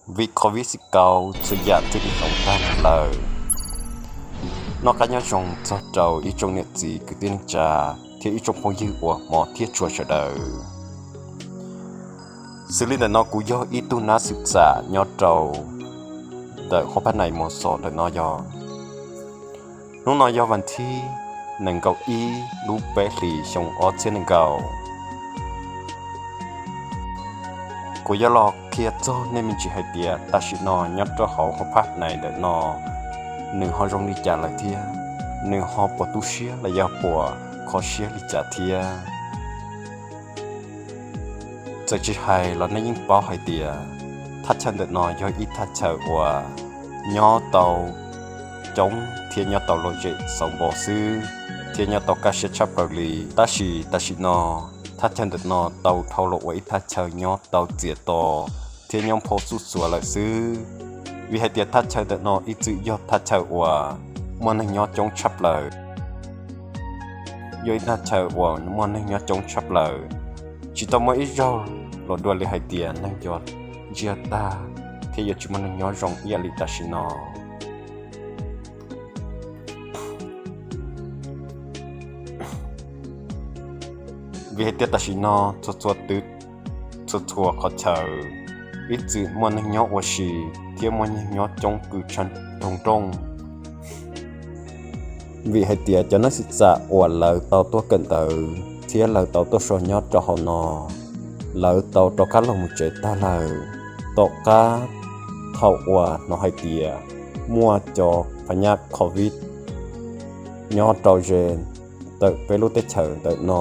Vim covid xiv kaus txhua yam thiaj li hloov tag lawm. Noj qab nyob zoo txog rau ib tsoom niam txiv kwv tij neej tsa thiab ib tsoom phooj ywg uas hmov thiab tshua sawv daws. Xws li ntawm no kuv yog ib tug nab xwm txam nyob rau ntawm hoob phab nais mos xos ntawm no yog hnub no yog vas thib nees nkaum ib lub peb hlis xyoo ob txhiab nees nkaum. Kuv yuav los qhia txog nej me ntsis hais tias tam sim no nyob rau hauv hoob phab nais ntawm no nws ho zoo li cas lawm thiab nws ho puas tu siab los yog puas kho siab li cas thiab. Txawm tsis hais los nej yeej paub hais tias thaj chaw ntawm no yog ib thaj chaw uas nyob tau coob thiab nyob tau lom zem xauv npo xwb, thiab nyob tau kaj siab tshaj plaws li. Tab sis tam sim no thaj chaw ntawm no tau dhau los ua ib thaj chaw nyob tau txias to thiab nyob phau xuj xuav lawm xwb. Vim hais tias thaj chaw ntawm no ib txwm yog thaj chaw uas muaj neeg nyob coob tshaj plaws. Yog ib thaj chaw uas muaj neeg nyob coob tshaj plaws, tsis tau muaj ib zaug los dua li hais tias neeg yuav ntsiag tag thiab yuav tsis muaj neeg nyob zoo ib yam li tam sim no. Vim hais tias tam sim no txhua txhua twg, txhua txhua qhov chaw ib txwm muaj neeg nyob ua si thiab muaj neeg nyob coob kws tshaj roog rooj. Vim hais tias cov nab xwm txam uas lawv tau tuaj kawm ntawv thiab lawv tau tuaj so nyob rau hauv no, lawv tau rov qab los mus tsev tag lawm. Tom qab thaum uas hnov hais tias muaj cov pha nyaj covid nyob rau ze ntawm peb lub teb chaws ntawm no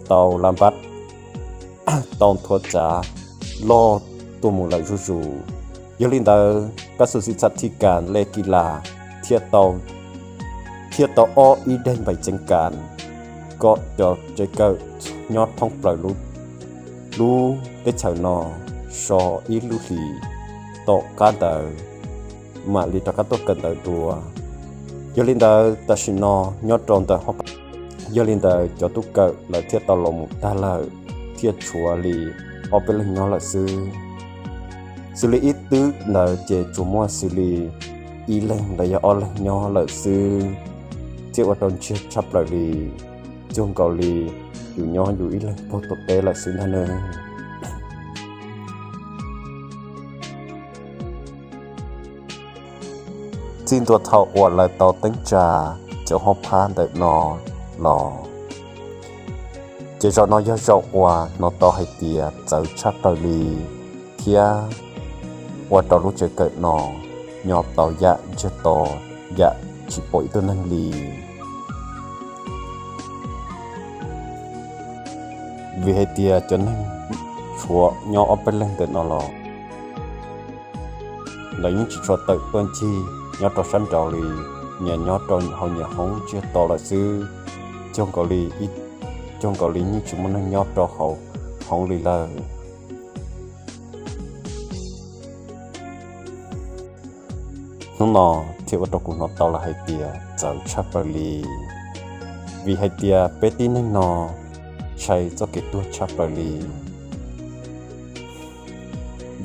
tau la npab tau nthuav tsav loj tuaj mus lawm zuj zus. Yog li ntawd kab xus xi txha thi kas le kis las thiaj tau ob ib daim npaim ceev kas kom cov tsev kawm nyob thoob plaws lub teb chaws no so ib lub hlis, tom qab ntawd mam li rov qab tuaj kawm ntawv dua. Yog li ntawd tam sim no nyob rau ntawm hoob, yog li ntawd cov tub kawm lawv thiaj tau los mus tag lawm, thiaj tshuav li ob peb leeg nyob lawm xwb. Xws li ib twb ntawd ces tsuas muaj xws li ib leeg los yog ob leeg nyob lawm xwb, thiaj ua rau ntsiag tshaj plaws li, cuag nkaus li yus nyob yus ib leeg puag tom teb lawm xwb ntag nawb. Txij ntua thaum uas lawv tau teeb tsa cov hoob phab ntawm no los, ces zaum no yog zaum uas hnov tau hais tias txawv tshaj plaws li, thiab ua rau lub tsev kawm no nyob tau yam ntsiag to, yam tsis pom ib tug neeg li. Vim hais tias cov neeg tshuav nyob ob peb leeg ntawm no los lawv yeej tsis tshua tawm tuaj ncig nyob rau sab nraud li, nyias nyob rau hauv nyias hoob ntsiag to lawm xwb, cuag nkaus li yeej tsis muaj neeg nyob rau hauv hoob li lawm. Hnub no thiaj ua rau kuv hnov tau lawm hais tias txawv tshaj plaws li, vim hais tias peb tib neeg no ntshai txoj kev tuag tshaj plaws li.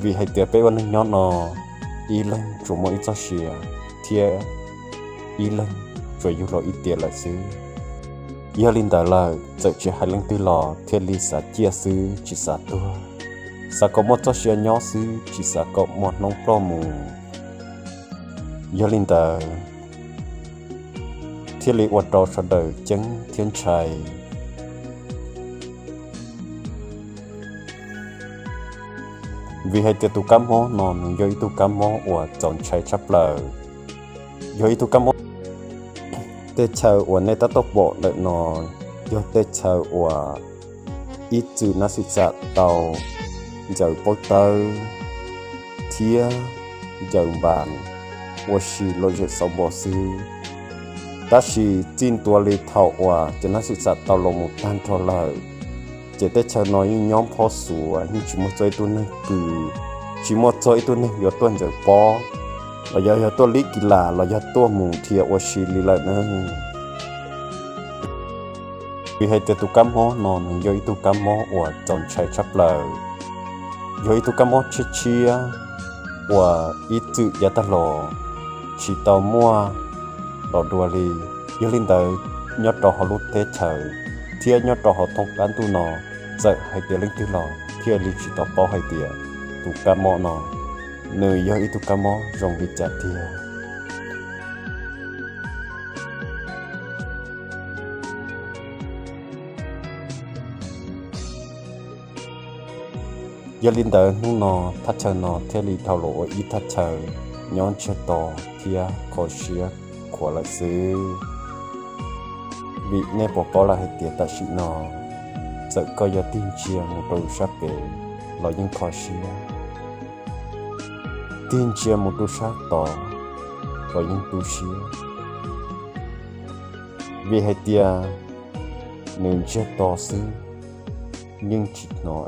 Vim hais tias peb ua neeg nyob no ib leeg tsuas muaj ib txoj sia, thiab ib leeg tsuas yug los ib tiam lawm xwb. Yog li ntawd lawm txawm tsis hais leej twg los thiaj li xav ciaj xwb tsis xav tuag, xav kom muaj txoj sia nyob xwb tsis xav kom muaj hnub ploj mus. Yog li ntawd thiaj li ua rau sawv daws ceeb thiab ntshai. Vim hais tias tus kab mob no nws yog ib tug kab mob uas txaus ntshai tshaj plaws, yog ib tug kab mob. Tej chaw uas nej tab tom pom ntawm no yog tej chaw uas ib txwm nab xwm txam tau ncaws paub tawb thiab ncaws npas ua si lom zem xauv npo xwb. Tab sis txij ntua li thaum uas cov nab xwm txam tau los mus tag nrho lawm, ces tej chaw no yeej nyob phob xuav, yeej tsis muaj txog ib tug neeg pw, tsis muaj txog ib tug neeg yuav tuaj ncaws pob los yog yog tuaj lib kis las los yog tuaj mus dhia ua si li lawm nawb. Vim hais tias tus kab mob no nws yog ib tug kab mob uas txaus ntshai tshaj plaws, yog ib tug kab mob tshiab tshiab, uas ib txwm yav tag los tsis tau muaj los dua li. Yog li ntawd, nyob rau hauv lub teb chaws thiab nyob rau hauv thoob qab ntuj no, txawm hais tias leej twg los thiaj li tsis tau paub hais tias tus kab mob no nws yog ib tug kab mob zoo li cas tiag. Yog li ntawd, hnub no thaj chaw no thiaj li dhau los ua ib thaj chaw nyob ntsiag to thiab kho siab khuav lawm xwb. Vim nej puas paub lawm hais tias tam sim no, txawm koj yuav tig ntsia mus rau sab pem los yeej kho siab, tig ntsia mus rau sab tod los yeej tu siab. Vim hais tias nws ntsiag to xwb, yeej tsis hnov